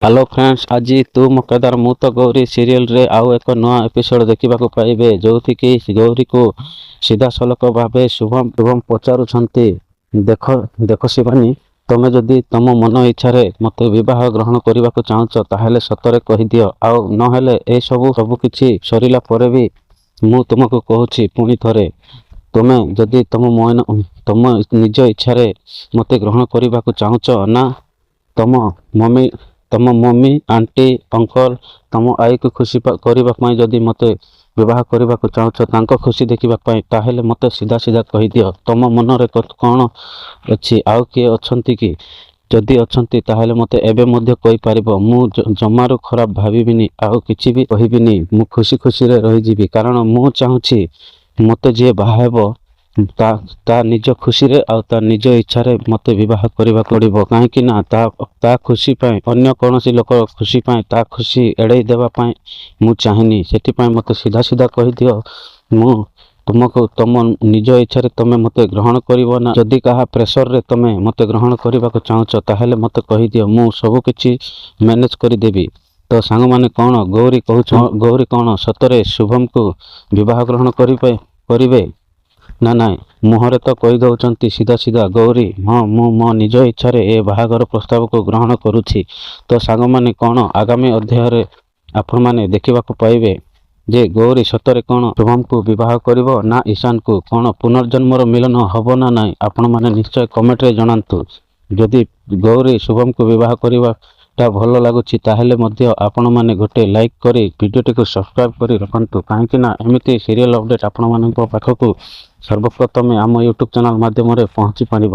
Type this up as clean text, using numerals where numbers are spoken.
Hello friends, ଆଜି ତୁ ମୋ କେଦାର ମୁଁ ତ ଗୌରୀ ସିରିଏଲରେ ଆଉ ଏକ ନୂଆ ଏପିସୋଡ଼ ଦେଖିବାକୁ ପାଇବେ, ଯେଉଁଥିକି ଗୌରୀକୁ ସିଧାସଳଖ ଭାବେ ଶୁଭମ ଶୁଭମ ପଚାରୁଛନ୍ତି, ଦେଖ ଦେଖ ଶିବାନୀ, ତମେ ଯଦି ତମ ମନ ଇଚ୍ଛାରେ ମୋତେ ବିବାହ ଗ୍ରହଣ କରିବାକୁ ଚାହୁଁଛ, ତାହେଲେ ସତରେ କହିଦିଅ। ଆଉ ନହେଲେ ଏସବୁ ସବୁକିଛି ସରିଲା ପରେ ବି ମୁଁ ତୁମକୁ କହୁଛି ପୁଣି ଥରେ, ତୁମେ ଯଦି ତମ ମନ ତମ ନିଜ ଇଚ୍ଛାରେ ମୋତେ ଗ୍ରହଣ କରିବାକୁ ଚାହୁଁଛ ନା ତମ ମମି, ଆଣ୍ଟି, ଅଙ୍କଲ, ତମ ଆଈକୁ ଖୁସି କରିବା ପାଇଁ ଯଦି ମୋତେ ବିବାହ କରିବାକୁ ଚାହୁଁଛ, ତାଙ୍କ ଖୁସି ଦେଖିବା ପାଇଁ, ତାହେଲେ ମୋତେ ସିଧା ସିଧା କହିଦିଅ ତମ ମନରେ କ'ଣ ଅଛି। ଆଉ କିଏ ଅଛନ୍ତି କି? ଯଦି ଅଛନ୍ତି, ତାହେଲେ ମୋତେ ଏବେ ମଧ୍ୟ କହିପାରିବ। ମୁଁ ଜମାରୁ ଖରାପ ଭାବିବିନି ଆଉ କିଛି ବି କହିବିନି। ମୁଁ ଖୁସି ଖୁସିରେ ରହିଯିବି, କାରଣ ମୁଁ ଚାହୁଁଛି ମୋତେ ଯିଏ ବାହା ହେବ, ତା ନିଜ ଖୁସିରେ ଆଉ ତା ନିଜ ଇଚ୍ଛାରେ ମୋତେ ବିବାହ କରିବାକୁ ପଡ଼ିବ। କାହିଁକି ନା ତା ଖୁସି ପାଇଁ, ଅନ୍ୟ କୌଣସି ଲୋକ ଖୁସି ପାଇଁ ତା ଖୁସି ଏଡ଼େଇ ଦେବା ପାଇଁ ମୁଁ ଚାହେଁନି। ସେଥିପାଇଁ ମୋତେ ସିଧା ସିଧା କହିଦିଅ, ମୁଁ ତୁମକୁ ତମ ନିଜ ଇଚ୍ଛାରେ ତମେ ମୋତେ ଗ୍ରହଣ କରିବ ନା ଯଦି କାହା ପ୍ରେସରରେ ତମେ ମୋତେ ଗ୍ରହଣ କରିବାକୁ ଚାହୁଁଛ, ତାହେଲେ ମୋତେ କହିଦିଅ, ମୁଁ ସବୁ କିଛି ମ୍ୟାନେଜ କରିଦେବି। ତ ସାଙ୍ଗମାନେ, କ'ଣ ଗୌରୀ କହୁଛ? ଗୌରୀ କ'ଣ ସତରେ ଶୁଭମକୁ ବିବାହ ଗ୍ରହଣ କରିବେ ନା ନାଇଁ? ମୁହଁରେ ତ କହିଦେଉଛନ୍ତି ସିଧା ସିଧା ଗୌରୀ, ହଁ, ମୁଁ ମୋ ନିଜ ଇଚ୍ଛାରେ ଏ ବାହାଘର ପ୍ରସ୍ତାବକୁ ଗ୍ରହଣ କରୁଛି। ତ ସାଙ୍ଗମାନେ, କ'ଣ ଆଗାମୀ ଅଧ୍ୟାୟରେ ଆପଣମାନେ ଦେଖିବାକୁ ପାଇବେ ଯେ ଗୌରୀ ସତରେ କ'ଣ ଶୁଭମକୁ ବିବାହ କରିବ ନା ଈଶାନକୁ? କ'ଣ ପୁନର୍ଜନ୍ମର ମିଳନ ହେବ ନା ନାହିଁ? ଆପଣମାନେ ନିଶ୍ଚୟ କମେଣ୍ଟରେ ଜଣାନ୍ତୁ। ଯଦି ଗୌରୀ ଶୁଭମକୁ ବିବାହ କରିବାଟା ଭଲ ଲାଗୁଛି, ତାହେଲେ ମଧ୍ୟ ଆପଣମାନେ ଗୋଟେ ଲାଇକ୍ କରି ଭିଡ଼ିଓଟିକୁ ସବସ୍କ୍ରାଇବ୍ କରି ରଖନ୍ତୁ, କାହିଁକି ନା ଏମିତି ସିରିଏଲ୍ ଅପଡ଼େଟ୍ ଆପଣମାନଙ୍କ ପାଖକୁ ସର୍ବପ୍ରଥମେ ଆମ ୟୁଟ୍ୟୁବ୍ ଚ୍ୟାନେଲ୍ ମାଧ୍ୟମରେ ପହଞ୍ଚି ପାରିବ।